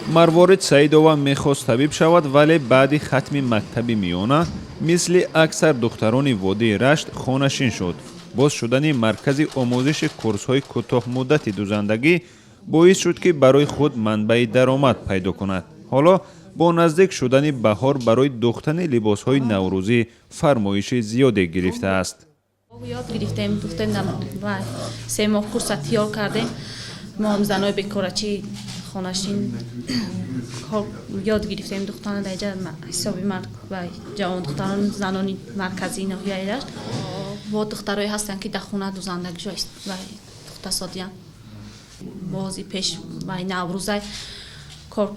Марворид Саидова мехост табиб шавад, вале баъди хатми мактаби миёна мисли аксар духтарони водии Рашт хонашин шуд. Боз шудани маркази омӯзиши курсҳои кӯтоҳмуддати дузандагӣ боис шуд, ки барои худ манбаи даромад пайдо кунад. Ҳоло бо наздик шудани баҳор барои духтани либосҳои наврӯзӣ фармоиши зиёде гирифтааст. Ёд гирифтем, духтем ва 3 моҳ курса тиёр кардем. Мо ҳам занои бекорачи хонашин ёд гирифтем духтана дар иҷа ҳисоби ва ҷавондухтарон, занони марказии ноҳияи Рашт. Бо духтарое ҳастанд, ки дар хона дузандагишо ва духта содиянд. Бози пеш вай наврӯзай кор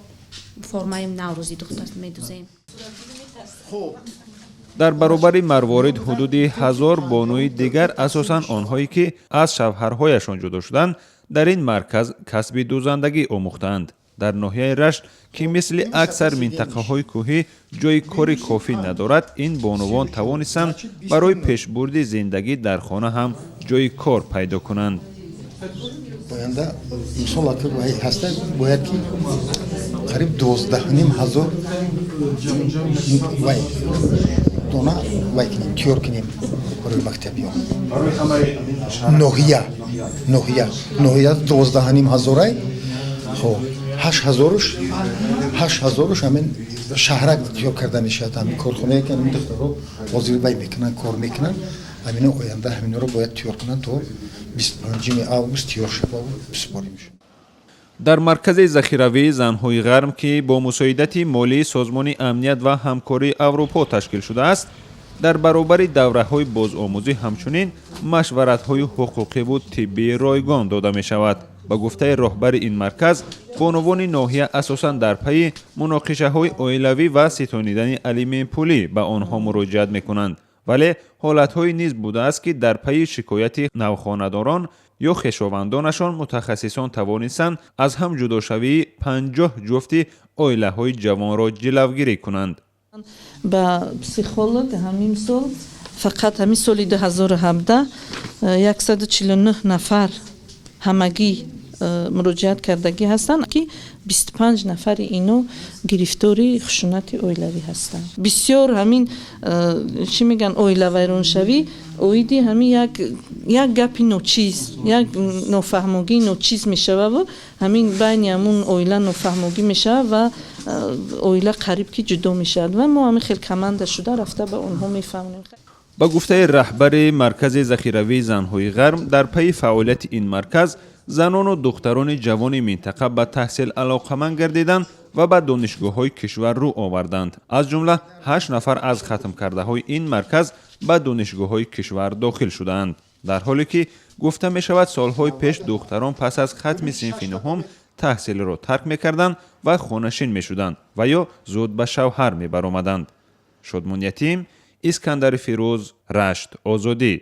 формаи наврӯзӣ духта медузем. Дар баробари Марворид ҳудуди 1000 бонуи дигар, асосан онҳое ки аз шавҳарҳояшон ҷудо шуданд, дар ин марказ касби дузандагӣ омӯхтаанд. Дар ноҳияи Рашт, ки мисли аксар минтақаҳои кӯҳӣ ҷойи кори кофӣ надорад, ин бонувон тавонистанд барои пешбурди зиндагӣ дар хона ҳам ҷойи кор пайдо кунанд. Оянда имсол ҳаста бояд ки қариб 12,5 ҳазор вай дона вай кунем, тиёр кунем барои мактабиён. Ноҳия 12,5 ҳазорай. Хоб, 8 ҳазоруш ҳамин шаҳрак тиёр карда мешавад. Ҳамин корхонае ки ҳамин духтаро ҳозир вай мекунанд, кор мекунанд, ҳамино оянда ҳаминро бояд тиёр кунанд, то 25-уми август тиёр шававу бисупорим. Дар маркази захиравии занҳои ғарм, ки бо мусоидати молии Созмони амният ва ҳамкории Аврупо ташкил шудааст, дар баробари давраҳои бозомӯзӣ ҳамчунин машваратҳои ҳуқуқиву тиббии ройгон дода мешавад. Ба гуфтаи роҳбари ин марказ, бонувони ноҳия асосан дар пайи муноқишаҳои оилавӣ ва ситонидани алиментпулӣ ба онҳо муроҷиат мекунанд, вале ҳолатҳое низ будааст, ки дар пайи шикояти навхонадорон ё хешовандонашон мутахассисон тавонистанд аз ҳам ҷудошавии 50 ҷуфти оилаҳои ҷавонро ҷилавгирӣ кунанд. Ба психолог ҳамин сол, фақат ҳамин соли 2017, 149 нафар ҳамагӣ муроҷиат кардагӣ ҳастанд, ки 25 нафари ино гирифтори хушунати оилавӣ ҳастанд. Бисёр ҳамин чӣ мегӯянд, оилавайроншавӣ оиди ҳамин як гапи ночиз, як нофаҳмогии ночиз мешававу ҳамин байни ҳамун оила нофаҳмогӣ мешавад ва оила қариб ки ҷудо мешавад ва мо ҳамин хел команда шуда рафта ба онҳо мефаҳмонем. Ба гуфтаи раҳбари маркази захиравии занҳои ғарм, дар пайи фаъолияти ин марказ занону духтарони ҷавони минтақа ба таҳсил алоқаманд гардиданд ва ба донишгоҳҳои кишвар рӯ оварданд. Аз ҷумла ҳашт нафар аз хатмкардаҳои ин марказ ба донишгоҳҳои кишвар дохил шудаанд. Дар ҳоле ки гуфта мешавад, солҳои пеш духтарон пас аз хатми синфи нуҳум таҳсилро тарк мекарданд ва хонашин мешуданд ва ё зуд ба шавҳар мебаромаданд. Шодмон Ятим, Искандари Фирӯз, Рашт, Озодӣ.